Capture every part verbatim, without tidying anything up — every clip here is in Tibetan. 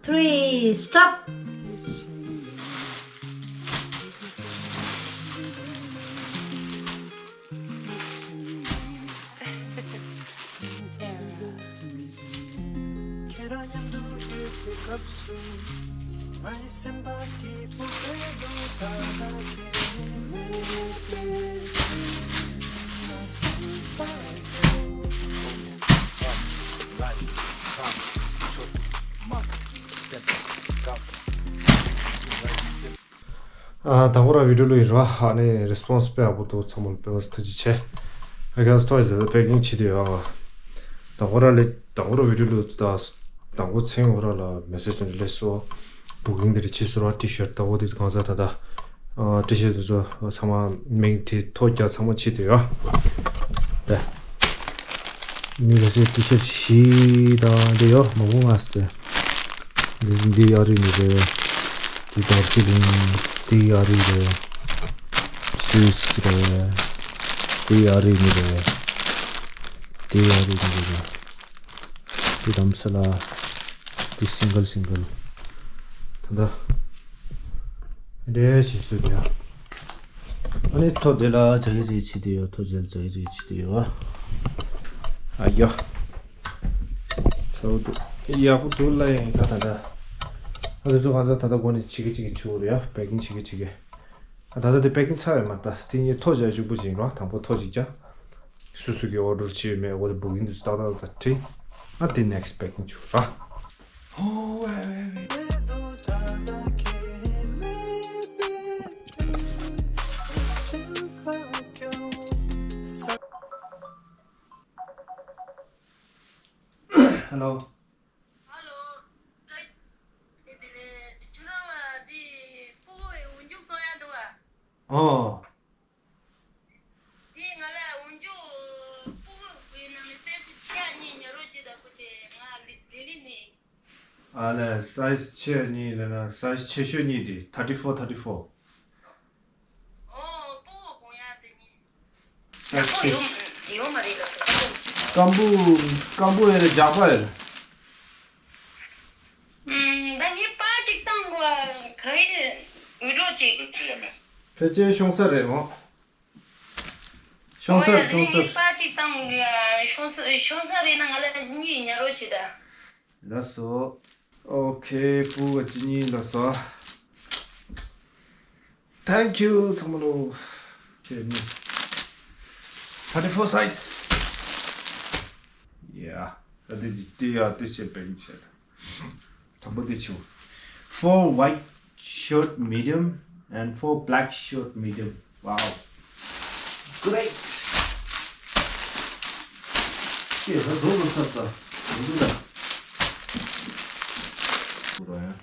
Three, stop. ཨ། དང་པོ་རང་བི་ཌིའོ་ལོ་ཡིན་ར། ཨ་ནི་རེ་སི་པོན་སི་དཔེ་ཡག་པོ་འདུག་ཚང་མ་ལ་དཔེ་མ་སྲིད་ཐུགས་རྗེ་ཆེ། ཨ་ཁ་སི་ཐོ་ཡི་ཟེར་པེ་ཀིང་བྱེད་དུ་ཡོད། དང་པོ་ར་ལས་དང་པོ་ར་བི་ཌིའོ་ལོ་ད་དང་པོ་ཚེ་འོ་ར་ལ་མེ་སེ་ཇི་དེ་འདྲ་སླེབས་སོང་། བུ་ཀིང་དེ་འདྲ་བྱས་སོང་ར། ཊི་ཤར་ཊི་ད་འོ་དེ་གང་ཟག་ད་ད། ཨ། ཊི་ཤར་ཊི་དེ་ཚོ་ཚང་མ་མིང་དེ་ཐོ་རྒྱག་ཚང་མ་བྱེད་དུ་ཡོད། ད་མི་ཁ་ཤས་ཊི་ཤར་ཊི་བཞི་དང་དེ་ཡོད་མང་པོ་མངགས་སོང་། འདི་འདི་ཨ་རི་ནས་རེད། འདི་དར་ཇི་ལིང་། འདི་ཨ་རི་རེད། སུད་སི་རེད། འདི་ཨ་རི་ནས་རེད། འདི་ཨ་རི་ནས་རེད། འདི་རྡ་རམ་ས་ལ། འདི་སིང་གལ་སིང་གལ། ད་ལྟ་འདྲེ་ཞིག་བཟོས་ཀྱི་ཡ། ཨ་ནི་ཐོ་དེ་ལ་ཇ་ཡི་རེ་བྱེད་དུ་ཡོད། ཐོ་དེ་ལ་ཇ་ཡི་རེ་བྱེད་དུ་ཡོད། ཨ་ཡ། ཚ་བོ་འདུག་ཡག་པོ་འདུག་ལ་ཡིན་ད་ད་ད། ཨ་དེ་ཚོ་ང་ཚོ་ད་ལྟ་སྒོ་ནས་བྱེད་ཀྱི་བྱེད་ཀྱི་བྱེད་དགོས་རེད་ཡ། པེ་ཀིང་བྱེད་ཀྱི་བྱེད་ཀྱི། ཨ་ད་ལྟ་དེ་པེ་ཀིང་ཚར་བས་མ་ད་དེ་ངས་ཐོ་བྱ་གཅིག་པུ་བྱིན་རོགས། དང་པོ་ཐོ་གཅིག་བྱ། སུ་སུ་གི་ཨོ་ཌར་བྱས་ཡོད་མེད་འོ་དེ་བུ་ཀིང་དེ་ཚོ་ཏག་ཏག་ཏག་བྲིས། ཨ་དེ་ནེག་སི་པེ་ཀིང་བྱུག་ར། ཨོ་ཝེ་ཝེ་ཝེ། ཧེ་ལོ། ཧ་ལོ། དེ་དེ་ནས་ཁྱོད་རང་ལ་དེ་ཕྲུ་གུ་འོན་ཆུང་བཙོང་ཡ་འདུག་ཨ། ཨོ། དེ་ང་ལ་འོན་ཆུང་ཕྲུ་གུ་ཡིན་ན་ནི་སའི་ཛི་ཆེ་ཡ་གཉིས་ཉར་རོགས་བྱེད་ད་ཁུ་ཆེ་ང་ལི་ལི་ལི་ནི། ཨ་ལས་སའི་ཛི་ཆེ་ཡ་གཉིས་ལས་ན་སའི་ཛི་ཆེ་ཤོས་གཉིས་དེ་ཐར་ཊི་ཕོར། ཐར་ཊི་ཕོར། ཨོ། ཕྲུ་གུ་གོན་ཡ་དེ་གཉིས། ས་ཆེ། ཡོད་མ་རེད་ལགས་སོ། སྐམ་པོ། སྐམ་པོ་ཡོད་རེད། རྒྱགས་པ་ཡོད་རེད། ཨུམ། ད་ངས་པར་གཅིག་བཏང་དགོས། ག་ཡེ་འུད་སྒྲོག་ཅིག་ཕལ་ཆེར་ཤོང་ས་རེད་མོ། ཤོང་ས་ཨོ་ཡ། ཤོང་ས། ངས་པར་གཅིག་བཏང་དགོས། ཤོང་ས། ཤོང་ས་རེད་ན་ང་ལ་གཉིས་ཉར་རོགས་བྱེད་ད། ལགས་སོ། ཨོ་ཁེ། ཕྲུ་གུ་གཅིག་གཉིས་ལགས་སོ། Thank you ཚང་མ་ལོ། ཁྱེད་ནི། thirty-four size. Yeah. ད་དེ་དེ་ཡ་དེ་བྱས་པའི་ཆེད། དང་པོ་དེ་ཆུ། Four white shirt medium and four black shirt medium. Wow. Great. ཅེས་ཧ་རྡོ་རུ་ས་ས། རུ་ལ། རོ་ཡ།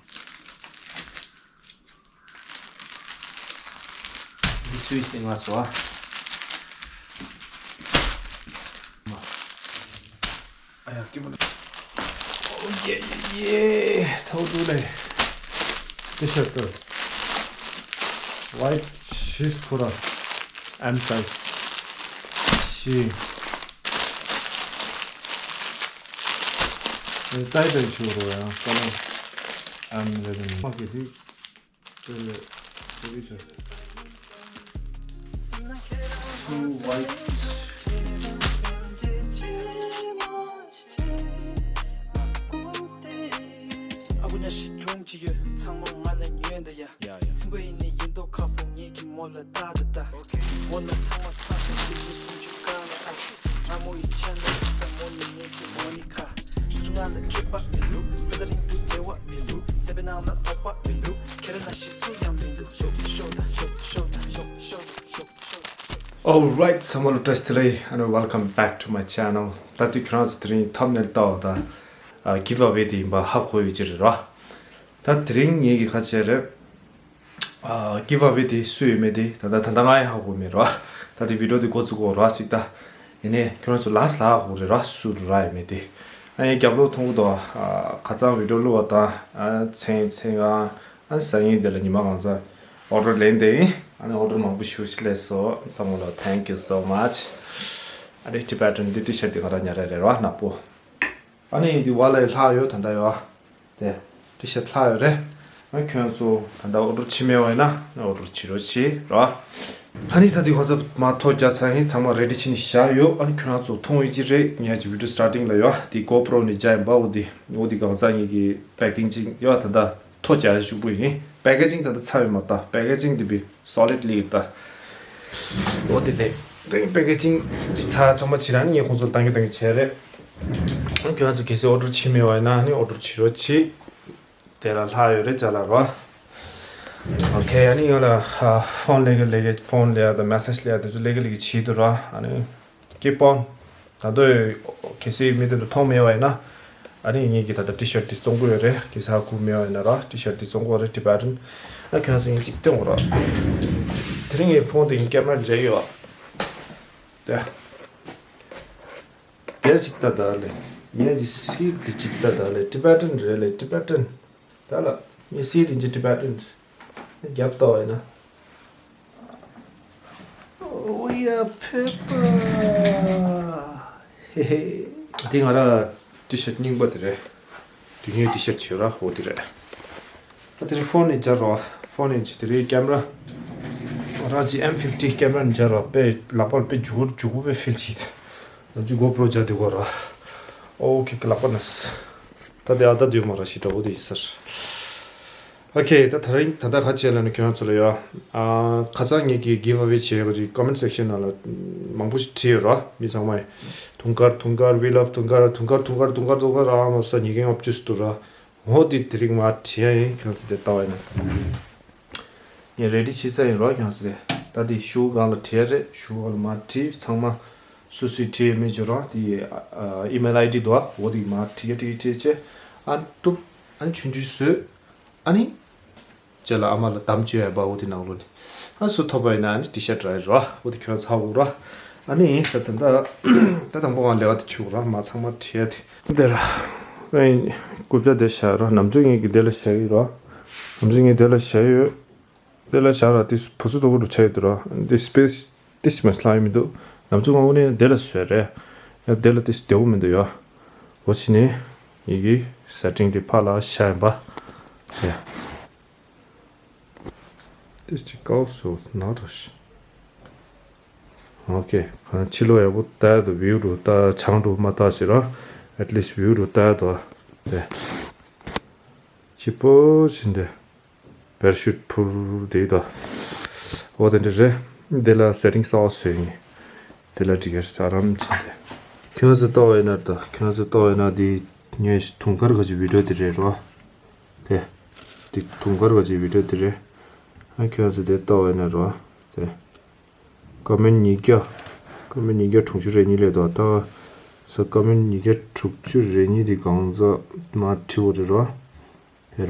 འདི་སུའི་སྟེང་ང་སོ། ཨ་ཡ་སྐྱིད་པོ་ལ། ཨོ་ཡེ་ཡེ་ཡེ། ཚོགས་འདུ་ལས། ཏི་ཤར་ཏི། White shirt ཁོ་ར། M size ཤི། ཏའི་ཏའི་ཆུ་རོ་ཡང་ཀ་ལོ། M eleven མ་གི་དི། དེ་ལས་དེ་གི་ཆུ། Two white. ཨ་ཁུ་ན་ཤི་ཁྱུང་ཅི་ཡོད། ཚང་མ་ང་ལ་ཉོན་འདི་ཡ། ཡ་ཡ། སིམ་པ་ཡིན་ནི་ཡིན་མདོག་ཁ་པོ་ངེད་ཀྱི་མོ་ལ་ལྟ་ད་ལྟ། ཨོ་ཁེ། འོ་ན་ཚང་མ་ཚང་ཞིང་སྲིད་ཞུ་སུམ་ཅུ་ཀ་ལ་ཨ། ང་མོ་ཡི་ཆ་ནས་ད་མོ་ནི་ངེད་ཀྱི་མོ་ནི་ཁ། ང་ལ་ཁྱད་པར་མི་འདུག་ས་ད་རིང་དུ་བྲེལ་བ་མི་འདུག་སེམས་པའི་ནང་ལ་དོགས་པ་མི་འདུག་ཁྱེད་རང་ན་ཤི་སུ་ཡང་མི་འདུག་ཤོག་ཤོག་ད་ཤོག་ཤོག་ད་ཤོག་ཤོག་ད་ཤོག་ཤོག་ད་ཤོག་ཨོ་རའིཊ། ཚང་མ་ལ་བཀྲ་ཤིས་བདེ་ལེགས། And welcome back to my channel. ད་དེ་ཁྱོད་རང་ཚོ་དེ་རིང་ཐམ་ནེལ་ལྟ་བ་ད། ཨ། གིབ་ཨ་ཝེ་དེ་ཡིན་པ་ཧ་གོ་ཡོད་ཀྱི་རེད་ར། ད་དེ་རིང་ངེད་ཀྱི་ཁ་ཆེ་རེད། ཨ། གིབ་ཨ་ཝེ་དེ་སུ་ཡོད་མེད་དེ་ད་ལྟ་ད་ལྟ་ང་ཡང་ཧ་གོ་མེད་ར། ད་དེ་བི་ཌིའོ་དེ་འགོ་བཙུགས་གོ་ར་ཅིག་ད། ཡིན་ནའི་ཁྱོད་རང་ཚོ་ལ་སླ་གོ་རེད་ར། སུ་ར་ཡོད་མེད་དེ། ཨ་ཡིན་རྒྱབ་ལོག་མཐོང་གི་འདུག་ཨ། ཁ་སང་བི་ཌིའོ་བླུགས་པ་དང་། ཨ། མཚན་མཚན་གང་། ཨ། སང་ཉིན་དེ་ལ་ཉི་མ་གང་ཚ་ཨོ་ཌར་ལེན་དེ་ཡིན། ཨ་ནི་ཨོ་ཌར་མང་པོ་ཞེ་པོ་ཅིག་སླེབས་སོང་། ཚང་མ་ལ་thank you so much། ཨ་ནི་ཊི་བེ་ཊན་འདི་ཊི་ཤར་ཊི་དེ་ང་རང་ཉར་ར་རེད་ར། ནག་པོ། ཨ་ནི་འདི་བ་ལས་ལྷག་ཡོད་ད་ལྟ་ཡོད། དེ། ཊི་ཤར་ཊི་ལྷག་ཡོད་རེད། ཨ་ཁྱོད་ཚོ་ད་ལྟ་ཨོ་ཌར་བྱེད་མེད་པ་ཡིན་ན་ཨོ་ཌར་བྱེད་རོགས་བྱེད་རོགས། ཨ་ནི་ད་དེ་ཁོ་ཚོ་མ་ཐོ་རྒྱག་ཚར་ཡིན། ཚང་མ་རེ་ཌི་བྱས་ནས་བཞག་ཡོད། ཨ་ནི་ཁྱོད་རང་ཚོ་མཐོང་ཡོད་ཀྱི་རེད། ངས་ཀྱི་བི་ཌི་ཡོ་སི་ཊར་ཊིང་ལ་ཡོད་དེ་གོ་པྲོ་ནས་རྒྱག་ཡིན་པ། འོ་དེ་འོ་དེ་གང་ཚང་ངེད་ཀྱི་པེ་ཀིང་ཅིང་ཡོད། ད་ལྟ་ཐོ་རྒྱག་ཞུགས་པོ་ཡིན། པེ་ཀེ་ཅིང་ད་ལྟ་ཚར་ཡོད་མ་ད། པེ་ཀེ་ཅིང་དེ་བི་སོ་ལིཌ་ལིག་ད། འོ་དེ་དེ་དེ་པེ་ཀེ་ཅིང་དེ་ཚར་ཚང་མ་བྱེད་ར་ནི་ངས་ཁོང་ཚོ་ལ་བཏང་གི་བཏང་གི་བྱས་རེད། ཨ་ཁྱོད་རང་ཚོ་གལ་སྲིད་ཨོ་ཌར་བྱེད་མེད་པ་ཡིན་ན་ནི་ཨོ་ཌར་བྱེད་རོགས་བྱེད། དེ་ལ་ལྷག་ཡོད་རེད་ཅ་ལག་རོ། ཨོ་ཁེ། ཨ་ནི་ཡོད་ལ་ཧ་ཕོན་ལས་ཀ་ལས་ཀ་ཕོན་ལས་ཡ་དང་མེ་སེ་ཇི་ལས་ཡ་དེ་ཚོ་ལས་ཀ་ལས་ཀ་བྱེད་དུ་རོ། ཨ་ནི་ཀི་པོན་ད་དུང་གལ་སྲིད་མི་དེ་ཚོ་མཐོང་མེད་པ་ཡིན་ན། ཨ་ནི་ངེད་ཀྱི་ད་ལྟ་ཊི་ཤར་ཊི་དེ་བཙོང་གི་ཡོད་རེད། གལ་སྲིད་ཧ་གོ་མེད་པ་ཡིན་ན་རོ། ཊི་ཤར་ཊི་དེ་བཙོང་གི་ཡོད་རེད། ཊི་བེ་ཊན། ཨ་ཁྱོད་ཚོ་ངས་གཅིག་སྟོན་གོ་རོ། དེ་རིང་ངའི་ཕོན་དེ་ངའི་ཀེམ་ར་མཇལ་ཡོད། དེ། དེ་ཅིག་ལྟ་ད་ལེ། ངས་ཀྱི་སི་དེ་ཅིག་ལྟ་ད་ལེ། ཊི་བེ་ཊན་རེད་ལེ། ཊི་བེ་ཊན། ད་ལ་ངས་སི་དེ་ཅིག་ཊི་བེ་ཊན་རྒྱབ་ལྟ་བ་ཡིན་ན། ཨོ་ཡ་ཕེ་པ། ཧེ་ཧེ། དེ་ང་ར་ཊི་ཤར་ཊི་རྙིང་པ་དེ་རེད། དེ་ངའི་ཊི་ཤར་ཊི་བྱེད་ར་འོ་དེ་རེད། ཨ་དེ་རིང་ཕོན་ནས་སྦྱར་རོ། ཕོན་ནས་ཅི་དེ་རིང་ཀེམ་ར། རང་གི་ཨེམ་ཕིབ་ཊི་ཀེམ་ར་ནས་སྦྱར་རོ། དཔེ་ལག་པར་དཔེ་མཇུག་མཇུག་པོ་དཔེ་ཕིལ་བྱེད། ནམ་རྒྱུན་གོ་པྲོ་སྦྱར་དུས་གོ་རོ། ཨོ་ཁེ་ཁེ་ལག་པ་ན་སི། ད་དེ་ཨ་ད་དུས་མ་ར་ཤི་འདྲ་བོ་དེ་ཡིན་ས་རེད། ཨོ་ཁེ། ད་དེ་རིང་ད་ལྟ་ག་བྱེད་ལབ་ན་ཁྱོད་ཚོ་ལ་ཡ། ཨ་ཁ་སང་ངེད་ཀྱིས་གིབ་ཨ་ཝེ་བྱས་པ་ཅིག་ཀོ་མེན་ཊི་སེག་ཤན་ནང་ལ་མང་པོ་ཞིག་བྲིས་ཡོད་རོ། མི་ཚང་མས་དུང་དཀར་དུང་དཀར་we love དུང་དཀར་དུང་དཀར་དུང་དཀར་དུང་དཀར་དུང་དཀར་ཨ་མ་ས་ཉིས་ཀའི་ལྔ་བཅུ་ཟེར་འདུག་ར། འོ་དེ་དེ་རིང་མར་བྲིས་ཡ་ཡིན། ཁྱོད་ཚོ་དེ་ལྟ་བ་ཡིན་ན། ངས་རེ་ཌི་བྱས་ཚར་ཡིན་རོ། ཁྱོད་ཚོ་དེ་ད་དེ་ཤུ་གུ་སྒང་ལ་བྲིས་ཡ་རེད། ཤུ་གུ་སྒང་ལ་མར་བྲིས། ཚང་མ་སུ་སུས་བྲིས་ཡོད་མེད་བརྗོད་རོགས། དེ་ཨ་ཨི་མེལ་ཨའི་ཌི་འདུག་ཨ། འོ་དེ་མར་བྲིས་ཡ་བྲིས་བྲིས་བྱས། ཨ་ནི་གཏུབ། ཨ་ནི་ཆུང་ཆུང་བཟོས། ཨ་ནི་རྗེས་ལ་ཨ་མ་ལ་དམ་བཅོས་ཡ་ཡིན་པ། འོ་དེ་ནང་ལོགས་ནས་ཨ་སུ་ཐོབ་པ་ཡིན་ན་ཨ་ནི་ཊི་ཤར་ཊི་རག་རོ། འོ་དེ་ཁྱོད་ཚ་འོ་རོ། ཨ་ནི་ད་ད་ད་ད་དང་པོ་ང་ལས་ཀ་དེ་བྱུག་རོ། མ་ཚང་མ་བྲིས་ཡ་དེ། འདིར་ཨེ་རྐུབ་བཀྱག་དེ་བཞག་རོ། ནམ་རྒྱུན་ངེད་ཀྱི་དེ་ལ་བཞག་གི་རོ། ནམ་རྒྱུན་ངས་དེ་ལ་བཞག་ཡོད། དེ་ལ་བཞག་ར་དེ་བུ་སུ་དོ་གུ་རུ་ཆ་ཡོད་དུ་རོ། འདི་སི་པེ་སི་ཏི་ཞིག་མ་སླ་ཡི་མི་འདུག་ནམ་ཚུགས་མང་པོ་ནས་དེ་ལ་བཟོས་རེད། ཡ་དེ་ལ་ཏི་ཞིག་བདེ་བོ་མི་འདུག་ཡ། འོ་ཕྱི་ནས་ཡི་གེ་སེ་ཊིང་དེ་ཕར་ལ་བཞག་ཡིན་པ། ཡ། ཏི་ཞིག་ཀའོ་སོ་ན་རོ་ཤི། ཨོ་ཁེ། ཕྱི་ལོགས་ཡག་པོ་ལྟ་ཡ་དང་བིའུ་རུ་ལྟ་བྱང་རུ་མ་ལྟ་ཟེར་ར། ཨེཊ་ལིསི་ཊི་བིའུ་རུ་ལྟ་ཡ་དང་དེ། སྐྱིད་པོ་ཕྱིན་ཏེ། པེ་ར་ཤུཊ་འཕུར་དེ་ཡིན་ད། འོ་དེ་འདྲ་རེད། དེ་ལ་སེ་ཊིང་གསར་པ་བཟོས་ཡིན། དེ་ལ་འགྲིག་གི་རེད། ཨ་རམ་བྱས་ཏེ། ཁྱོད་ཚོས་ལྟོས་ཡིན་ན་ད། ཁྱོད་ཚོས་ལྟོས་ཡིན་ན་དེ་ངས་དུང་དཀར་ག་ཅིག་བི་ཌིའོ་དེ་རེད་རོ། དེ། དེ་དུང་དཀར་ག་ཅིག་བི་ཌིའོ་དེ་རེད། ཨ་ཁྱོད་ཚོས་དེ་ལྟོས་ཡིན་ན་རོ། དེ། ཀོ་མེན་ཉིས་བརྒྱ། ཀོ་མེན་ཉིས་བརྒྱ་དྲུག་ཅུ་རེ་གཉིས་སླེབས་འདུག་ད་ས། ཀོ་མེན་ཉིས་བརྒྱ་དྲུག་ཅུ་རེ་གཉིས་དེ་གང་ཟག་མ་བྲིས་པ་རེད་རོ། དེ་ར།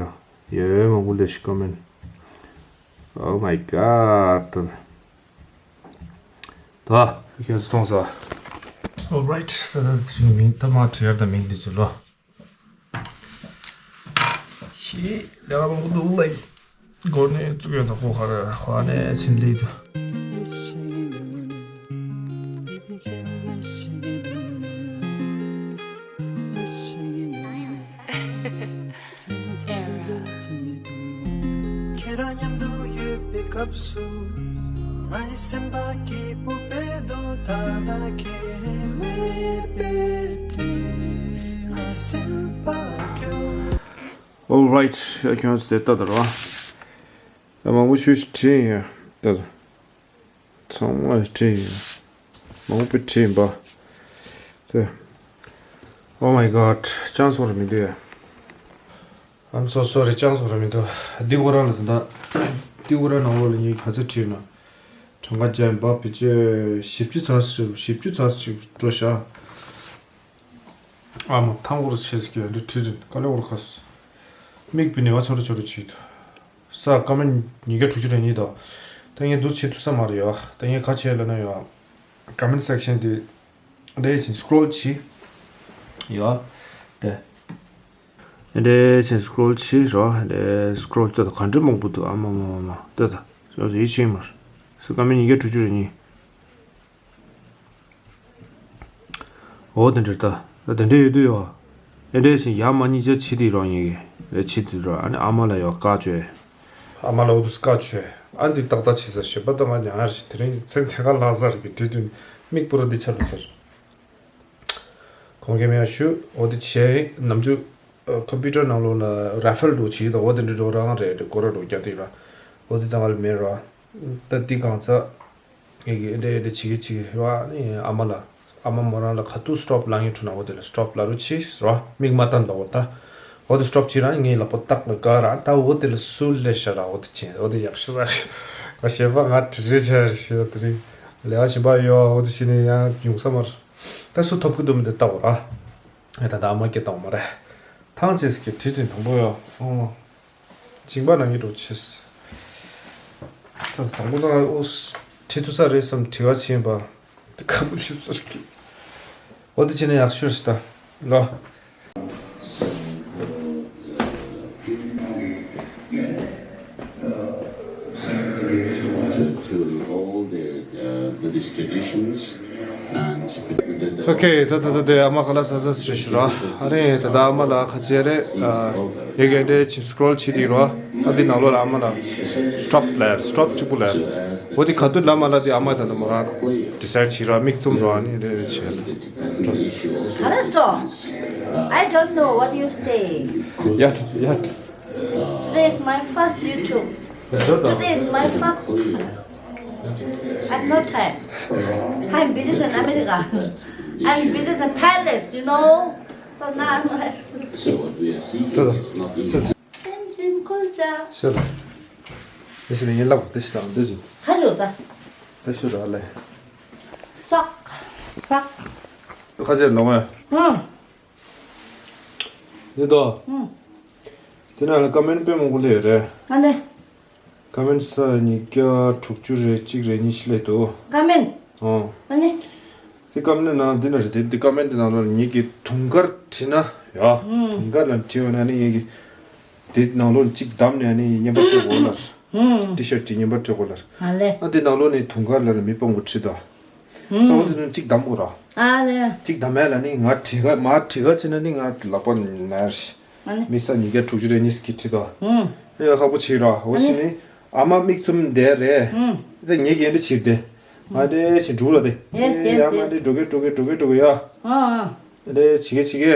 ཡོད་མང་པོ་སླེབས་ཤག་ཀོ་མེན། Oh my god. ད། ཁྱོད་ཚོས་མཐོང་ས། Alright. ས་ད་དེ་རིང་མིང་ཐ་མ་བྲིས་ཡར་ད་མིང་འདི་ཚོ་ལོ། ཤི། ལས་ཀ་མང་པོ་འདུག་ལེ། སྒོ་ནས་བཙུགས་ཡོད་ན་ཁོ་ག་རེ་ཧ་ནས་ཕྱིན་ལེ་འདུག་ཁྱེད་རང་མཉམ་དུ་ཡོད་པའི་སྐབས་སུ། ངའི་སེམས་པ་སྐྱིད་པོ་བྱེད་དོ། ད་ལྟ་ཁྱེད་མེད་པའི་དུས། ངའི་སེམས་པ་སྐྱོ། Alright. ཡ་ཁྱོད་ཚོ་དེ་ལྟ་དར་བ། ད་མང་པོ་ཞུ་ཞིག་བྲིས་ཡིན་ཡ། ད་ཚང་མ་བྲིས་ཡིན། མང་པོ་བྲིས་ཡིན་པ། ད། Oh my god. ཅང་སོ་ར་མི་འདུག་ཡ། I'm so sorry. ཅང་སོ་ར་མི་འདུག་འདི་ཁོ་རང་ལ་ད་ལྟ། འདི་ཁོ་རང་ནང་ལོགས་ལ་ངས་ག་ཚོད་བྲིས་ཡོད་ན། གྲངས་ཀ་བརྒྱ་ཡིན་པ། བེད་སྤྱོད་བཞི་བཅུ་ཚར་ཞིག་བཞི་བཅུ་ཚར་ཞིག་འགྲོ་ཤག་ཨ་མ་ཐང་གོར་ཆེ་ཟིག་གི་འདི་ཁྲི་རིན་ཀ་ལེ་བོར་ཁ་སི། མིག་པི་ནེ་བ་ཆོ་རུ་ཆོ་རུ་ཆེ་དུ། ས་ཀ་མེན་ཉིས་བརྒྱ་དྲུག་ཅུ་རེ་གཉིས་དོ། ད་ངས་འདུག་བྱེད་ཐུབ་ས་མ་རེད་ཡོ། ད་ངས་ག་བྱས་ལ་ན་ཡོ། ཀ་མེན་སེག་ཤན་དེ། འདྲེ་ཆེན་སྐྲོལ་ཆེ། ཡོ། དེ། འདྲེ་ཆེན་སྐྲོལ་ཆེ་རོ། འདྲེ་སྐྲོལ་ཏོ་ག་འདྲ་མང་པོ་འདུག་ཨ་མ་མ་མ་མ་ཏོ་ཏོ། ཡོ་ཡི་ཆེན་མར། ས་ཀ་མེན་ཉིས་བརྒྱ་དྲུག་ཅུ་རེ་གཉིས། འོ་དེ་འདྲ་ད། ད་དེ་འདྲ་ཡོད་དུས་ཡོ། ཨེ་འདྲ་ཞིག་ཡ་མ་གཉིས་ཆ་ཆི་དེ་རང་ཉིད་ཀྱི། ལས་བྱེད་དུས་ར་ཨ་ནི་ཨ་མ་ལ་ཡོད་བཀའ་བཅོས། ཨ་མ་ལ་འུ་དུ་བཀའ་བཅོས། ཨ་འདི་ཏག་ཏག་བྱེད་ས་ཞེས་པ་ད་ང་ཉང་ངར་ཞིག་དེ་རིང་ཚེ་ཚེ་ག་ལྷག་ས་རེད་གི་དྲི་དྲི་མིག་པུ་ར་འདི་ཆ་ལ་ཟེར། ཁོང་གིས་མེད་ཞུ་འོ་དེ་བྱས་ནམ་རྒྱུན་ཁམ་པུ་ཊར་ནང་ལོགས་ལ་ར་ཧྥལ་འགྲོ་བྱེད་ད་འོ་དེ་འདྲི་འགྲོ་རང་རེད་དེ་གོ་ར་འགྲོ་རྒྱ་དེ་ར་འོ་དེ་ད་ང་ལ་མེད་ར། ད་འདི་གང་ཚ། ངེད་ཀྱིས་ཨེ་འདྲ་ཨེ་འདྲ་བྱེད་ཀྱི་བྱེད་ཀྱི་རེད་བ། ཨ་ནི་ཨ་མ་ལ་ཨ་མ་མོ་རང་ལ་ག་དུས་སི་ཊོབ་ལབ་ཡོང་དུས་ན་འོ་དེ་ལ་སི་ཊོབ་ལབ་རོགས་བྱེད་ར་མིག་མ་བལྟ་འདུག་འོ་ད། འོ་དེ་སི་ཊོབ་བྱེད་ར་ནི་ངའི་ལག་པ་ཏག་ལ་དགའ་ར་ད་འོ་དེ་ལ་སུ་ལས་ཤ་ར་འོ་དེ་བྱེད་འོ་དེ་ཡག་ཤོས་ར། ང་ཞེས་པ་ང་དྲི་རེ་བྱ་རེ་ཞེས་པ་དེ་རིང་ལས་ཀ་ཞིམ་པ་ཡོད་འོ་དེ་བྱེད་ནས་ཡང་ཡོང་ས་མ་རེད། ད་སུ་ཐོབ་ཀྱི་འདུག་མི་འདུག་ལྟ་འོ་ར། ཨེ་ད་ད་ཨ་མ་སྐད་བཏང་བ་མ་རེད། ཐང་ཅེས་ཀྱི་དྲི་དྲི་དང་པོ་ཡོད་ཨོ། སྦྱིན་པ་གནང་གི་འགྲོ་ཆེས། ད་དང་པོ་ན་ཨོ་ཁྲིད་ཐུབ་ས་རེད་བསམ་དྲི་བ་བྱས་པ། དེ་ཁ་པོ་ཆེ་ཟེར་གི། ཨོ་དེ་བྱས་ན་ཡག་ཤོས་རེད་ད། ལོ། To all the uh, Buddhist traditions and spiritual. ཨོ་ཁེ། ད་ད་ད་དེ་ཨ་མ་ག་ལ་ས་ས་སྲི་ཞུ་ར། ཨ་རེ་ད་ད་ཨ་མ་ལ་ཁ་ཆེ་རེད། ཡ་གི་འདྲེ་ཆི་སི་ཀྲོལ་བྱེད་དེ་རོ། ཨ་དེ་ནང་ལོགས་ལ་ཨ་མ་ལ་སི་ཊོབ་ལབ་ཡ་རེད། སི་ཊོབ་གཅིག་པུ་ལབ་ཡ་རེད། འོ་དེ་ག་དུས་ལབ་མ་ལབ་དེ་ཨ་མ་ད་ད་མོ་རང་ཌི་སའིཌ་བྱེད་ར། མིག་བཙུམ་རོ། ཨ་ནི་རེ་རེ་བྱེད་ཡ་རེད། Hello, stop. I don't know what you say. ཡ་ཡ། Today is my first YouTube. Today is my first. I have no time. I'm busy in America. I'm busy in palace, you know. So now I'm. Same, same culture. ཤོད། དེ་ཞིག་ལ་ཡིན་ལབ་དེ་ཞིག་དང་འདི་ཞིག་ཁ་ཤོད་ད། དེ་ཤོད་ར་ལེ། སོག་ཕག་ཁ་ཤོད་ལོང་བས། ཨང་། འདི་དོ། ཨང་། དེ་ན་ལ་ཀ་མེན་ཊི་དཔེ་མང་པོ་སླེབས་ཡོད་རེད། ཨ་ནི། ཀ་མེན་ཊི་ས་ཉིས་བརྒྱ་དྲུག་ཅུ་རེ་གཅིག་རེ་གཉིས་ཤིག་སླེབས་འདུག་ཀ་མེན་ཊི། ཨོ། ཨ་ནི། དེ་ཀ་མེན་ཊི་ནང་འདི་ན་རེད་དེ་འདི་ཀ་མེན་ཊི་ནང་ལ་ངེད་ཀྱི་དུང་དཀར་བྲིས་ན་ཡ། ཨང་། དུང་དཀར་ལ་བྲིས་ཡོད་ན་ནི་ངེད་ཀྱི་དེ་ནང་ལོགས་གཅིག་བདམས་ནས་ནི་བརྙན་པར་སྤྲོད་དགོས་ལ། ཨང་། ཊི་ཤར་ཊི་བརྙན་པར་སྤྲོད་དགོས་ལ། ཨ་ལེ། ཨ་དེ་ནང་ལོགས་ནི་དུང་དཀར་ལ་ནི་མི་སྤོང་གི་བྲིས་དོ། ད་འོ་དེ་ནི་གཅིག་བདམས་དགོས་ར། ཨ་ལེ། གཅིག་བདམས་ཡ་ལ་ནི་ང་བྲིས་ག་མ་བྲིས་ག་བྱས་ན་ནི་ང་ལག་པ་ན་ཡ་རེད། ཨ་ནི། མི་ས་ཉིས་བརྒྱ་དྲུག་ཅུ་རེ་གཉིས་ཀྱི་ཁྲི་དོ། ཨུམ། ཨེ་ཁག་པོ་ཆེ་ར། འོ་ཨ་ནི། ཞིག་ནི་ཨ་མ་མིག་བཙུམ་བསྡད་རེད། ཨུམ། དེ་ངེད་ཀྱི་འདི་ཕྱིར་དེ། ཨ་དེ་ཞིག་འགྲུག་ལ་དེ། Yes, yes, yes. ཨ་མ་དེ་འགྲོ་གི་འགྲོ་གི་འགྲོ་གི་འགྲོ་གི་ཡ། ཨ་ཨ། དེ་བྱེད་གི་བྱེད་གི།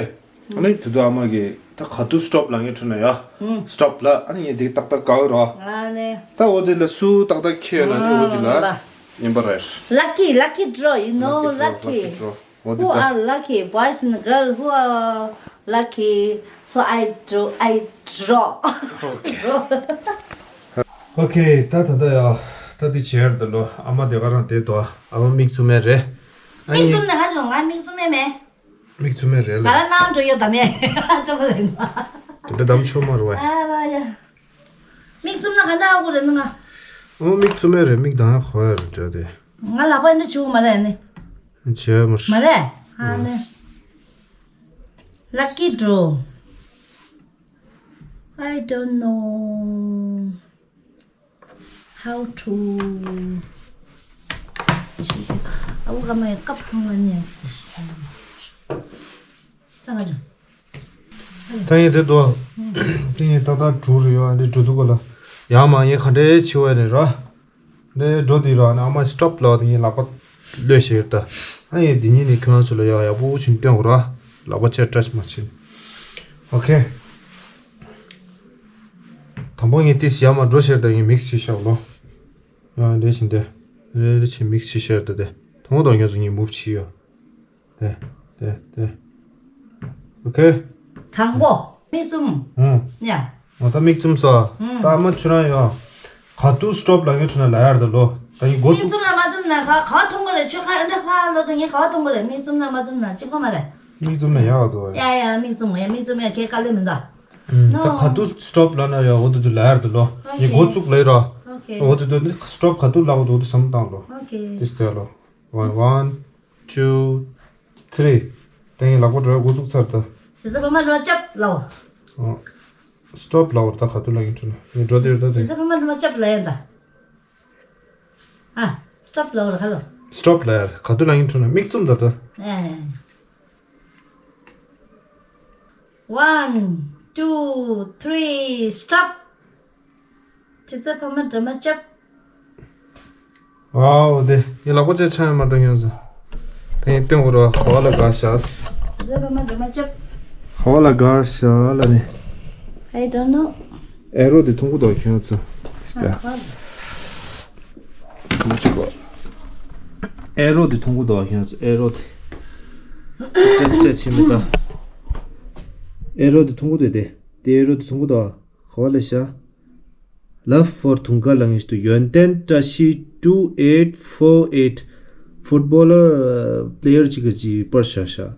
ཨ་ནི་དེ་དུས་ཨ་མ་གིས་ད་ག་དུས་སི་ཊོབ་ལབ་ངེས་འཕྲོ་ན་ཡ། ཨུམ། སི་ཊོབ་ལབ་ཨ་ནི་ངས་དེ་ཏག་ཏག་དགའ་གི་ར། ཨ་ནི། ད་འོ་དེ་ལ་སུ་ཏག་ཏག་ཁེལ་ཡོད་ན་ནི་འོ་དེ་ལ། ཨ་ཡིན་པ་རེད། Lucky, lucky draw, you know, lucky draw, lucky. Lucky draw. What is that? Who are lucky? Boys and girls who are lucky. So I draw, I draw. Okay. Draw. Okay, ད་ད་ད་ཡ། ད་འདི་བྱས་ར་ད་ལོ། ཨ་མ་དེ་ག་རང་དེ་དོ། ཨ་མ་མིག་བཙུམ་མེད་རེད། ཨ་མིག་ནི་བཙུམ་ནས་ཧ་བྱུང་། ང་མིག་བཙུམ་མེད་མེད། མིག་བཙུམ་མེད་རེད་ལ། ང་ལ་ནང་འགྲོ་ཡོད་དམ་ཡ། ཨ་ཙི་བ་ལེན་པ། དེ་འདྲ་དམ་ཆོ་མ་རུ་བ། ཨ་ར་ཡ། མིག་བཙུམ་ན་ག་འདྲ་ཧ་གོ་རེད་ན་ང་། ཨ་མ་མིག་བཙུམ་མེད་རེད། མིག་གདངས་ཡ་ཁོ་ཡ་རེད་འདྲ་དེ། ང་ལག་པ་འདི་བྱུག་མ་རེད་ནི། བྱས་མ་རེད། མ་རེད། ཨ་ནི། Lucky draw. I don't know how to. ཨ་བུ་ག་མ་ཡ་ཀབ་ཚང་མ་ནི། ད་ང་ཅང་། ད་ངས་དེ་དོ། དེ་ངས་ཏག་ཏག་འགྲོ་རེ་ཡོད། ཨ་འདྲེ་འགྲོ་འདུག་ག་ལ། ཡང་མ་ངས་ག་འདྲེ་ཆེ་བ་ནས་ར། འདྲེ་འགྲོ་དེ་ར་ནི་ཨ་མ་སི་ཊོབ་ལབ་དེ་ངས་ལག་པ་གློད་བྱས་ཡོད་ད། ཨ་ངས་དེ་ཉིད་ནས་ཁྱོད་རང་ཚོ་ལ་ཡག་ཡག་པོ་བྱིན་སྟོན་གོ་ར། ལག་པ་ཅེར་ཊཆ་མ་བྱིན། ཨོ་ཁེ། དང་པོ་ངས་ཏིས་ཡར་མར་འགྲོ་བྱས་ད་ངས་མིག་སི་བྱས་ཤག་ལོ། ཡང་འདྲེ་བྱིན་ཏེ། འདྲེ་བྱིན་མིག་སི་བྱས་ད་དེ། དང་པོ་དང་ངས་ཚོ་ངས་མུབ་བྱས་ཡོད། དེ་དེ་དེ། ཨོ་ཁེ། དང་པོ་མིག་བཙུམ། ཨང་། ཡ། འོ་ད་མིག་བཙུམ་ས། ཨང་། ད་ཨ་མ་ཁྱོད་རང་ཡོང་། ག་དུས་སི་ཊོབ་ལབ་ངེས་འཕྲོ་ན་ལབ་ཡ་རེད་ད་ལོ། ད་ངས་འགོ་མིག་བཙུམ་ན་མ་བཙུམ་ན་ག་ག་མཐོང་གི་རེད། ཁྱོད་ཁ་འདྲ་ཁ་ལོ་ད་ངས་ག་མཐོང་གི་རེད། མིག་བཙུམ་ན་མ་བཙུམ་ན་གཅིག་པ་མ་རེད། མིག་བཙུམ་ན་ཡག་འདུག་ཡ་ཡ་མིག་བཙུམ་ཡ་མིག་བཙུམ་ཡ་ཁྱེད་དཀའ་ལས་མི་འདུག་ཨང་། ད་ག་དུས་སི་ཊོབ་ལབ་ན་ཡ་འོ་དེ་དུས་ལབ་ཡ་རེད་ད་ལོ། ངས་འགོ་བཙུགས་ལབ་ཡ་ར། ཨོ་ཁེ། འོ་དེ་དུས་ནི་སི་ཊོབ་ག་དུས་ལབ་འོ་དེ་དུས་བསམ་བཏང་ལོ། ཨོ་ཁེ། དེ་སྟེ་ལོ། One, one, two, three. དེ་ངས་ལག་པ་འགྲོ་ཡ་འགོ་བཙུགས་ཚར་ད། ཇི་ལྟར་བར་མ་འགྲོ་བ་སྐྱབས་ལའོ། ཨོ། སི་ཊོབ་ལའོ་ད་ག་དུས་ལབ་ཡིན་འགྲོ་ན། ངས་འགྲོ་དེ་རེད་ད་དེ། ཇི་ལྟར་བར་མ་འགྲོ་བ་སྐྱབས་ལ་ཡིན་ད། ཨ། སི་ཊོབ་ལའོ་ར་ཁ་ལོ། སི་ཊོབ་ལ་ཡར་ག་དུས་ལབ་ཡིན་འགྲོ་ན་མིག་བཙུམ་ད་ད། ཨེ། One, two, three, stop. ཇི་ཙ་ཕ་མ་འདྲ་མ་ཅབ། ཨའོ་དེ། ཡི་ལག་པ་ཅེ་ཆ་ཡ་མ་གཏོང་ཡོང་ཟེར། དེ་ཡིན་སྟོན་གོ་རོ་ཧ་ལ་ག་ཤ། ཇི་ཙ་ཕ་མ་འདྲ་མ་ཅབ། ཧ་ལ་ག་ཤ་ལ་ནི། I don't know. ཨེ་རོ་དེ་མཐོང་གོ་དོ་ཁྱོད་ཚོ། ཨ་ཧ། ཨེ་རོ་དེ་མཐོང་གོ་དོ་ཁྱོད་ཚོ། ཨེ་རོ་དེ། ཅེ་ཅེ་ཆི་མི་ད། ཨེ་རོ་དེ་མཐོང་གོ་དོ་དེ། དེ་ཨེ་རོ་དེ་མཐོང་གོ་དོ། ཧ་ལ་ཤ། Love for དུང་དཀར་ལ་ངེས་ཏུ་ཡོན་ཏན་བཀྲ་ཤིས་two eight four eight། Footballer, uh, player ཅིག་གི་པར་ཤ་ཤ།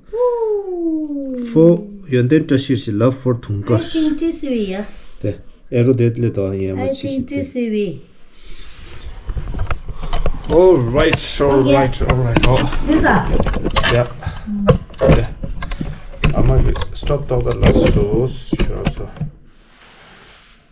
Four ཡོན་ཏན་བཀྲ་ཤིས་ཤི། Love for དུང་དཀར། I think T C V ཡ། དེ་ཨེ་རོ་དེ་ལས་དོ་ཡིན་ཡ་མ། I ཆི་ཤི་think དེ། T C V. All right, all right, all right. Oh. This up. Yeah. Yeah. ཨ་མ་གི་སི་ཊོབ་ཏག་ཏག་ལ་སོ་སོ་སོ།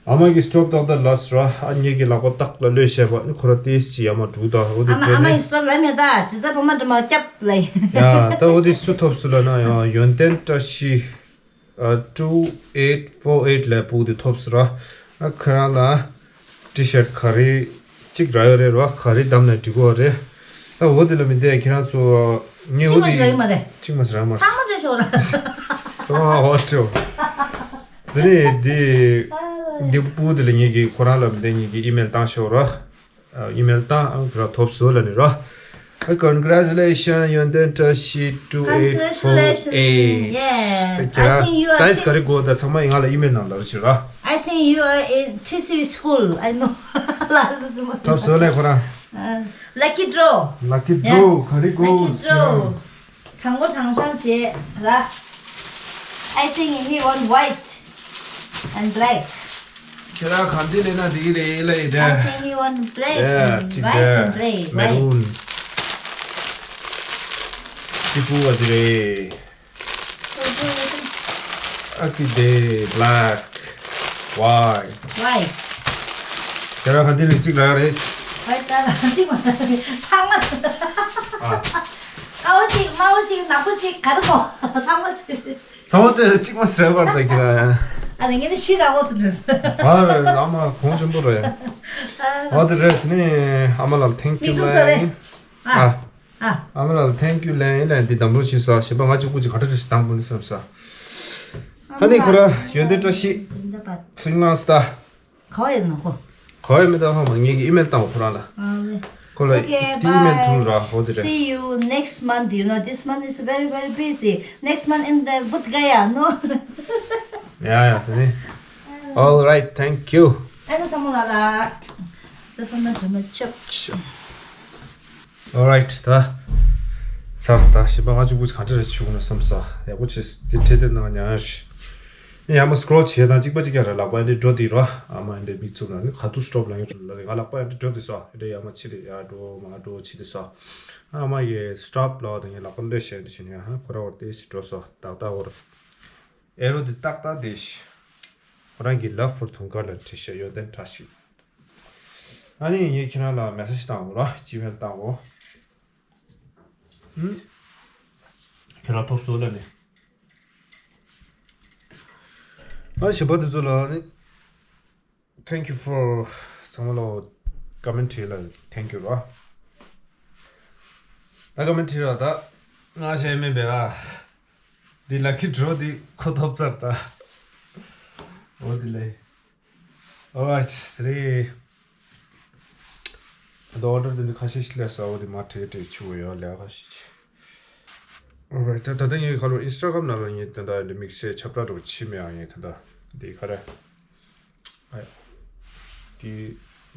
ཨ་མ་གི་སི་ཊོབ་ཏག་ཏག་ལ་སོ་ར། ཨ་ངེད་ཀྱི་ལག་པ་ཏག་ལ་ལོས་བཤད་པ་ནི་ཁོ་ར་ཏིས་ཅི་ཡ་མ་འགྲུག་ད། འོ་དེ་ཨ་མ་ཨ་མ་གི་སི་ཊོབ་ལ་མེད་ད། ཇི་ཙ་ཕ་མ་འདྲ་མ་སྐྱབས་ལ་ཡིན། ཡ་ད་འོ་དེ་སུ་ཐོབ་སུ་ལ་ན་ཡང་ཡོན་ཏན་བཀྲ་ཤིས། ཨ། two eight four eight ལ་ཕུག་དེ་ཐོབ་སི་ར། ཨ་ཁོ་རང་ལ་ཊི་ཤར་ག་རེ་གཅིག་རག་ཡོད་རེད་ར། ག་རེ་བདམས་ན་འགྲིག་གོ་རེད། ཨ་འོ་དེ་ལ་མི་འདས་ཁྱེད་རང་ཚོ་ངས་འོ་དེ་གཅིག་མ་ཞིག་རག་ཡོད་མ་རེད། གཅིག་མ་ཞིག་རག་མ་རེད། ཚང་མ་འདྲ་ཤོག་ར། ཚང་མ་འོ་འདྲ། དེ་ནས་དེ་དེ་ཕུག་དེ་ལ་ངེད་ཀྱིས་ཁོ་རང་ལ་མི་འདས་ངེད་ཀྱིས་ཨི་མེལ་བཏང་ཤོག་ར། ཨ་ཨི་མེལ་བཏང་། ཨ་ཁོ་རང་ཐོབ་སོང་ལ་ནི་ར། ཨ་Congratulations ཡོན་ཏན་བཀྲ་ཤིས two eight four eight. Congratulations. Yeah. ད་ཁྱེད་རང་I think you are སའི་ཛི་ག་རེ་དགོས་ད་ཚང་མ་ཡིན་ང་ལ་ཨི་མེལ་ནང་ལ་ར་བྱེད་ར། I think you are in T C V school. I know. ཐོབ་སོང་ལས་ཁོ་རང་། ཨ་lucky draw. Lucky draw. Yeah. ག་རེ་དགོས། Lucky draw. དྲང་པོ་དྲང་བཞག་བྱེད་ར། I think he want white and black. ཁྱེད་རང་གང་འདི་ལས་ན་འགྲིག་གི་རེད་ལ་ཡི་དེ། I think he want black and white and black. མེ་རུན། ཅི་ཕུ་བ་འདི་རེད། ཨ་ཙི་དེ་black, white. White. ཁྱེད་རང་ག་འདི་ནས་གཅིག་རག་རེད། White ད་རང་གཅིག་མ་རེད། ཚང་མ། ཨ། དཀར་པོ་གཅིག་དམར་པོ་གཅིག་ནག་པོ་གཅིག་ག་རེ་གོ། ཚང་མ་གཅིག་ཚང་མ་དེ་རེད། གཅིག་མ་ཟེར་བར་ད་ཁྱེད་རང་། ཨ་ནི་ངས་ནི་ཤི་ར་འོ་ཟེར་འདྲི། ཨ་རེད། ཨ་མ་གོང་ཆེན་པོ་རེད། ཨ་དེ་རེད། དེ་ནས་ཨ་མ་ལ་thank you མི་གསུང་ས་རེད། ལན། ཨ། ཨ། ཨ་མ་ལགས་ལ་thank you ལན་ཡིན་ལན་འདི་དམ་ལོ་བྱས་ས་ཞེས་པ་ང་གཅིག་པུ་གཅིག་ག་འདྲ་འདྲ་ཞིག་བཏང་དགོས་ནི་བསམ་ས། ཨ་ནི་ཁོ་ར་ཡོན་ཏན་བཀྲ་ཤིས། འདི་པ། སིང་ལང་སྟ། ག་བ་ཡིན་ནོ་ཁོ། ག་བ་ཡིན་མི་ད་ཧོ་མ་ངེད་ཀྱི་ཨི་མེལ་བཏང་བ་ཁོ་རང་ལ། ཨ་ལེ། ཁོ་ལ་Okay, དེ་ཨི་མེལ་bye. ཐུག་ར་ཧོ་དེ་རེད། See you next month. You know, this month is very, very busy. Next month in the Bodh Gaya, no? ཡ་ཡ་དེ་ནི། All right, thank you. ཨ་ནི་ས་མོ་ལ་ལ། ད་ཕ་མ་དྲི་མ་ཆབ། Sure. Alright ད། ཚར་སོང་ད་ཞིམ་པ་ང་གཅིག་པུ་ག་འདྲ་རེ་བྱུང་ན་བསམ་ས་ཡག་པོ་བྱས་འདི་ཁྲེ་དེ་ནང་ཉར་ཞུ། ཡང་མ་སི་ཀྲོལ་བྱས་དང་གཅིག་པ་གཅིག་ཀྱང་རེད་ལག་པ་འདི་འགྲོ་དེ་རོ་ཨ་མ་འདི་མིག་བཙུམ་ལ་ནི་ཁ་ཐུག་སི་ཀྲོལ་ལ་ཡོད་ལ་ང་ལག་པ་འདི་འགྲོ་དེ་སོ་འདི་ཡང་མ་ཕྱི་རེད་ཡ་འགྲོ་མ་འགྲོ་ཕྱི་དེ་སོ་ཨ་མ་ཡི་སི་ཊོབ་ལ་དང་ངའི་ལག་པ་ལོས་བཤད་འདི་བྱས་ནས་ཧ་ཁོ་ར་བར་དེ་སི་འགྲོ་སོ་ཏག་ཏག་འོར་ཨེ་རོ་འདི་ཏག་ཏག་དེ་ཤི་ཁོ་རང་གི་love for དུང་དཀར་ལ་བྲིས་ཤག་ཡོན་ཏན་བཀྲ་ཤིས། ཨ་ནི་ངས་ཁྱེད་རང་ལ་message བཏང་འོ་ར་ཇི་མེལ་བཏང་འོ། ཨུམ། ཁྱེད་རང་ཐོབ་སོང་ལ་ནི། ཨ་ཞིམ་པ་འདི་ཚོ་ལ་ནི། Thank you for ཚང་མ་ལ་ཀ་མེན་བྲིས་ལ་thank you ར། ད་ཀ་མེན་བྲིས་ར་ད། ང་ཞེ་མེད་པས་ཨ། འདི་lucky draw འདི་ཁོ་ཐོབ་ཚར་ད། འོ་འདི་ལས། Alright, today. ད་ཨོ་ཌར་དེ་འདྲ་ཁ་ཤས་ཤིག་སླེབས་སོང་། འོ་དེ་མར་བྲིས་བྲིས་ཆུ་བོ་ཡོད་ལས་ཁ་ཤས་ཤིག Alright, ད་ད་ལྟ་ངའི་ཁ་ལོ་ཨིན་སི་ཊ་གྷ་རམ་ནང་ལ་ངས་ད་ལྟ་འདི་དམིགས་བསལ་ཁྱབ་བསྒྲགས་འདྲ་བོ་བྱེད་མེད་ཨ། ངས་ད་ལྟ་འདི་ག་རེ་ཨ་འདི་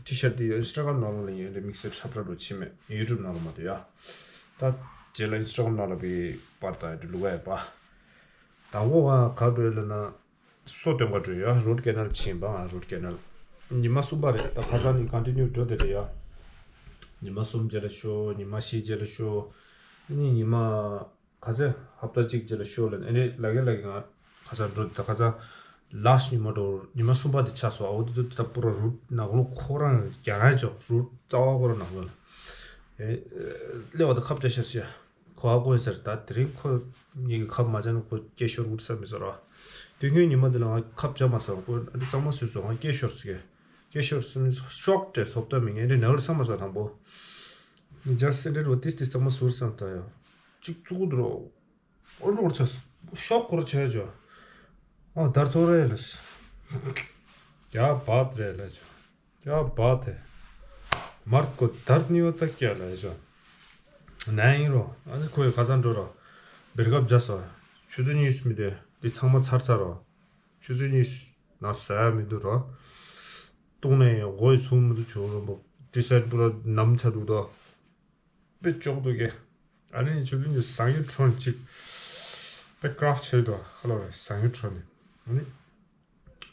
ཊི་ཤར་འདི་ཨིན་སི་ཊ་གྷ་རམ་ནང་ལ་ངས་འདི་དམིགས་བསལ་ཁྱབ་བསྒྲགས་འདྲ་བོ་བྱེད་མེད། ཡུ་ཊུབ་ནང་ལ་མ་གཏོགས་ཡ། ད་རྗེས་ལ་ཨིན་སི་ཊ་གྷ་རམ་ནང་ལ་བི་པར་ད་འདི་ལུག་ཡ་པ། དང་པོ་ང་ག་འགྲོ་ཡ་ལ་ན། སོ་སྟོན་པ་འགྲོ་ཡ་རུ་ཊི་ཀེ་ནལ་ཕྱིན་པ་ང་རུ་ཊི་ཀེ་ནལ། ཉི་མ་གསུམ་པ་རེད་ད་ཁ་སང་ནི་ཀོན་ཊི་ནིའུ་འགྲོ་དེ་རེད་ཡ། ཉི་མ་གསུམ་རྗེས་ལ་ཤོ་ཉི་མ་བཞི་རྗེས་ལ་ཤོ། ཨ་ནི་ཉི་མ་ག་ཚོད་ཧབ་ཏ་གཅིག་རྗེས་ལ་ཤོ་ལ་ཨ་ནི་ལ་གེ་ལ་གེ་ང་ཁ་སང་འགྲོ་དེ་ཁ་སང་ལཱ་སི་ཊི་ཉི་མ་འགྲོ་ཉི་མ་གསུམ་པ་དེ་ཆགས་སོང་། ཨ་འོ་དེ་དུ་ད་པུ་ར་རུ་ཊི་ནག་ལོ་ཁོ་རང་རྒྱ་རང་ཅོག་རུ་ཊི་རྩ་བ་ཁོ་རང་ནག་ལོ་ལ་ཨེ་སླེབས་པ་ད་ཁབ་བྱ་ཤ་སུ་ཡ། ཁོ་ཨ་ཁོ་ཡིན་ཟེར་ད་དེ་རིང་ཁོ་ངེད་ཀྱི་ཁབ་མ་བྱས་ན་ཁོ་སྐད་ཤོར་འུར་ས་མི་ཟེར་བ། དེ་ དེ་སྔོན་ཉི་མ་དེ་ལ་ང་ཁབ་བྱ་མ་སོང་། ཁོ་ཨ་འདི་གཙང་མ་བཟོས་སོང་། ང་སྐད་ཤོར་ཟེར་གི། སྐད་ཤོར་སོང་། ཤོག་དྲེ་སོབ་ཏ་མི་ངན་རེ་ནར་བསམ་མ་སོང་། དང་པོ་ཇ་སི་ཊི་སེ་ཊི་ཌི་འོ་ཏིས་ཏིས་གཙང་མ་ཟུར་བསམ་ད་ཡ། གཅིག་བཙུགས་འགྲོ། ཨོ་ལོར་ཆ། ཤོག་སྐོར་ཆ་ཇོ། ཨ་དར་ཐོ་རེ་ལ། ཀྱ་བཱད་རེ་ལ་ཇོ། ཀྱ་བཱད་ཧེ། མར་ཀོ་དར་ནི་ཡོད་ད་ཀྱ་ལ་ཇོ། ན་ཡིན་རོ། ཨ་ནི་ཁོའི་ཁ་སང་འགྲོ་རོ། བེར་ཀབ་བྱ་སོ། ཆུ་ཚོད་གཉིས་མི་དེ་འདི་ཚང་མ་ཚར་ཚར་རོ། ཆུ་ཚོད་གཉིས་ན་ཟ་ཡ་མི་འདུག་རོ། བཏུང་ནས་ཡང་མགོ་ཡི་ཚུམ་མི་འདུག་བྱུང་རོ། འདི་སའི་ཌི་པུ་ར་ནམ་ཆ་འདུག་དོ། དཔེ་ལྕོག་འདུག་གས། ཨ་ནི་ཆུ་ཚོད་གཉིས་ཟངས་གཡུ་ཁྲོན་གཅིག་དཔེ་ཀ་རབ་བྱས་འདུག་ཁ་ལོ་རེ། ཟངས་གཡུ་ཁྲོན་ནི་ཨ་ནི་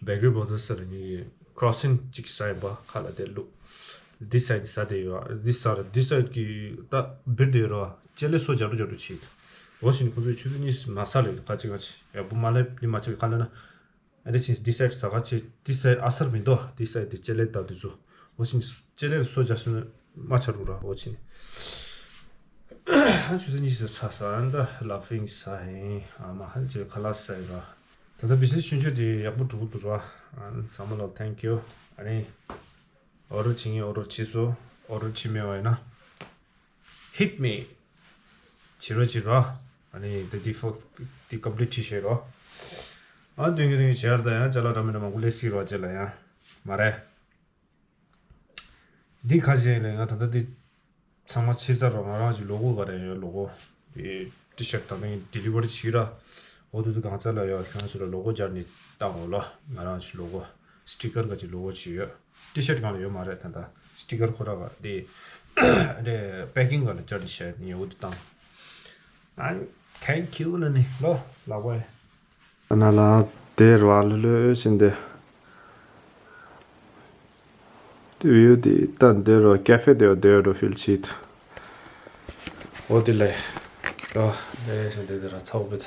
བེ་ཀ་རི་བྷ་ར་དར་སི་ཟེར་ལ་ངེད་ཀྱི་ཀྲོ་སིན་གཅིག་ཟ་ཡིན་པ། ཁ་ལ་དེ་བླུགས། འདི་སའི་ཌི་ཟ་དེ་ཡོད། འདི་ཟ་ར་འདི་སའི་ཌི་གི་ད་བིར་དེ་ཡོད་ར། ཅེ་ལེ་སོ་རྒྱབ་རུ་རྒྱབ་རུ་བྱེད། འོ་ཞིག་ནི་ཁོ་ཚོས་ཆུ་ཚོད་གཉིས་མ་ཟ་ལེ་ཁ་ཅིག་ཁ་ཅིག་ཡག་པོ་མ་ལེབ་ནི་མ་ཆག་གི་ཁ་ལེ་ན། ཨ་རེ་ཆིན་འདི་སའི་ཟ་ག་ཆེ། འདི་སའི་ཨ་སར་མི་འདུག་འདི་སའི་འདི་ཅེ་ལེ་ད་འདི་ཚོ། འོ་ཆིན་ཅེ་ལེ་སོ་རྒྱ་སོ་མ་ཆ་རུ་ར། འོ་ཆིན་ཨ་ཆུ་ཚོད་གཉིས་སུ་ཚ་ས་ཨ་འདྲ་ལ་ཕིང་ས་ཧེ་ཨ་མ་ཧན་ཅེ་ཁ་ལ་ས་ཡི་ར། ད་ལྟ་བི་སི་ཆུན་ཆུ་དེ་ཡག་པོ་འགྲོ་གི་འདུག་ར། ཨ་ཚང་མ་ལ་ཐེང་ཀིའུ། ཨ་ནི་ཨོ་ཌར་བྱེད་ངེས་ཨོ་ཌར་བྱེད་སོ། ཨོ་ཌར་བྱེད་མེད་བ་ཡིན་ན། Hit me། བྱེད་རོགས་བྱེད་རོགས། ཨ་ནི་the default the complete བྱེད་རོགས། ཨ་དོན་གྱི་དོན་གྱི་བྱེད་ཡར་ད་ཡང་ཅ་ལག་འདྲ་མི་འདྲ་མང་པོ་ལས་སྲིད་རོགས་བྱེད་ལ་ཡང་མ་རེད། འདི་ཁ་ཤས་ལས་ང་ད་ལྟ་འདི་ཚང་མ་ཕྱེ་ཚར་རོགས། ང་རང་གི་ལོ་གོ་ག་རེ་ཡོད། ལོ་གོ་འདི་ཊི་ཤར་ཊི་ད་ནི་ཌི་ལི་ཝར་བྱེད་ར། འོ་དུ་དུ་གང་ཚ་ལ་ཡོད་ཁྱོད་ཚོ་ལ་ལོ་གོ་སྦྱར་ནས་བཏང་འོ་ལ། ང་རང་གི་ལོ་གོ་སི་ཊི་ཀར་ག་ཅིག་ལོ་གོ་ཅིག་ཡོད། ཊི་ཤར་ཊི་གང་ལ་ཡོད་མ་རེད། ད་ལྟ་སི་ཊི་ཀར་ཁོ་ར་ག་དེ་རེད། པེ་ཀིང་ག་ལ་སྦྱར་ནས་བཤད་ནས་འོ་དུ་བཏང་། ཨ་ཐེང་ཀིའུ་ལ་ནི་ལོ་ལག་པ་ཡ། ཨ་ན་ལ་དེ་ར་ལུ་ལུ་ཟིན་དེ། དེ་བིའུ་དེ་ད་འདི་རོ་ཀེ་ཧྥེ་དེ་འདི་རོ་ཕིལ་ཆིད། འོ་དེ་ལས་རོ་དེ་ཟིན་དེ་དེ་ར་ཚ་བོ་བེད།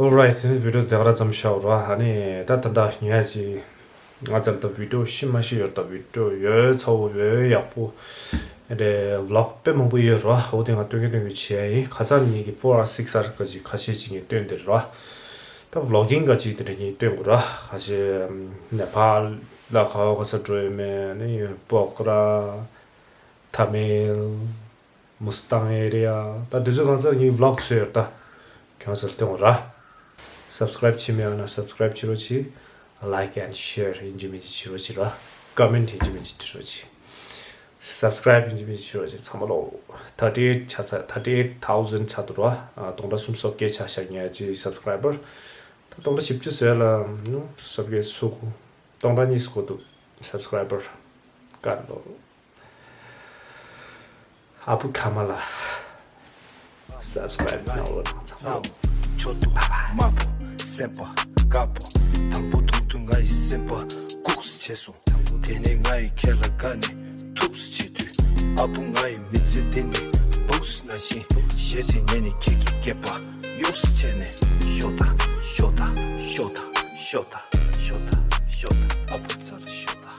Alright། དེ་ནི་བི་ཌིའོ་དེ་ག་ར་ཙམ་ཤག་རོ། ཨ་ནི་ད་ད་ད་ཉལ་ཅི། ང་ཚར་ད་བི་ཌིའོ་ཤི་མ་ཤི་ཡོད། ད་བི་ཌིའོ་ཡོད་ཚ་བོ་ཡོད་ཡག་པོ། རེད། བི་ལོག་དཔེ་མང་པོ་ཡོད་རོ། འོ་དེ་ང་སྟོན་གི་སྟོན་གི་བྱེད་ཡ་ཡིན། ཁ་ཚར་ཉིད་ཀྱི་ཕོར་ཨར་སིགས་ཨར་ག་ཅིག་ཁ་ཤས་ཅིག་ངས་སྟོན་དེ་རོ། ད་བི་ལོག་གིང་ག་ཅིག་དེ་འདྲ་ངས་སྟོན་དགོས་རོ། ཁ་ཤས་ནེ་པཱལ་ལ་ག་བ་ག་ས་འགྲོ་ཡོད་མེད་ནི་པོག་ར། ཐ་མིལ། མུ་སི་ཏང་ཨེ་རི་ཡ། ད་དེ་ཚོ་གང་ཚར་ངས་བི་ལོག་བཟོས་ཡོད། ད་ཁྱོད་ཚོར་སྟོན་དགོས་རོ། སབ་སི་ཀ་རའིབ་བྱེད་མེད་ཡོད་ན་སབ་སི་ཀ་རའིབ་བྱེད་རོགས་གྱིས། ལའིཀ་ཨེན་ཤེར་ཡིན་གཅིག་མིན་གཅིག་བྱེད་རོགས་གྱིས་རོ། ཀོ་མེན་ཊི་ཡིན་གཅིག་མིན་གཅིག་བྱེད་རོགས་གྱིས། སབ་སི་ཀ་རའིབ་ཡིན་གཅིག་མིན་གཅིག་བྱེད་རོགས་གྱིས། ཚང་མ་ལོ། ཐར་ཊི་ཨེཊ་ཆགས་ཚར། ཐར་ཊི་ཨེཊ་ཐའུ་ཟེན་ཆགས་འདུག་རོ། ཨ་སྟོང་ཕྲག་སུམ་ཅུ་སོ་བརྒྱད་ཆགས་ཤག་ངའི་ཅི་སབ་སི་ཀ་རའི་བར། ད་སྟོང་ཕྲག་བཞི་བཅུ་ཟེར་ལ་ནུ་སོ་བརྒྱད་སོ་དགུ། སྟོང་ཕྲག་གཉིས་སུ་འགོ་འདུག་སབ་སི་ཀ་རའི་བར་ཀ་ལོ། ཨ་བུ་ཁ་མ་ལ། སབ་སི་ཀ་རའིབ་གནང་རོགས་གནང་། ཚང་མ་ལོ། ཆོ་ཏུ་མ་པོ་སེམས་པ་དཀར་པོ། དང་པོ་ཐུང་ཐུང་ང་ཡི་སེམས་པ་ལྐུགས་སུ་བྱས་སོང་། དེ་ནས་ང་ཡི་ཁ་ལ་དགའ་ནས་ཐུགས་སུ་ཆེ་དུས། ཨ་བུ་ང་ཡི་མི་ཚེ་འདི་ནི་སྦུག་སུ་ན་བཞིན་ཤེས་བྱས་ངས་ནི་ཁྱེད་ཀྱི་སྐེད་པ་གཡུགས་སུ་བྱས་ནས་ཤོ་ད་ཤོ་ད་ཤོ་ད་ཤོ་ད་ཤོ་ད་ཨ་བུ་རྩ་ལ་ཤོ་ད།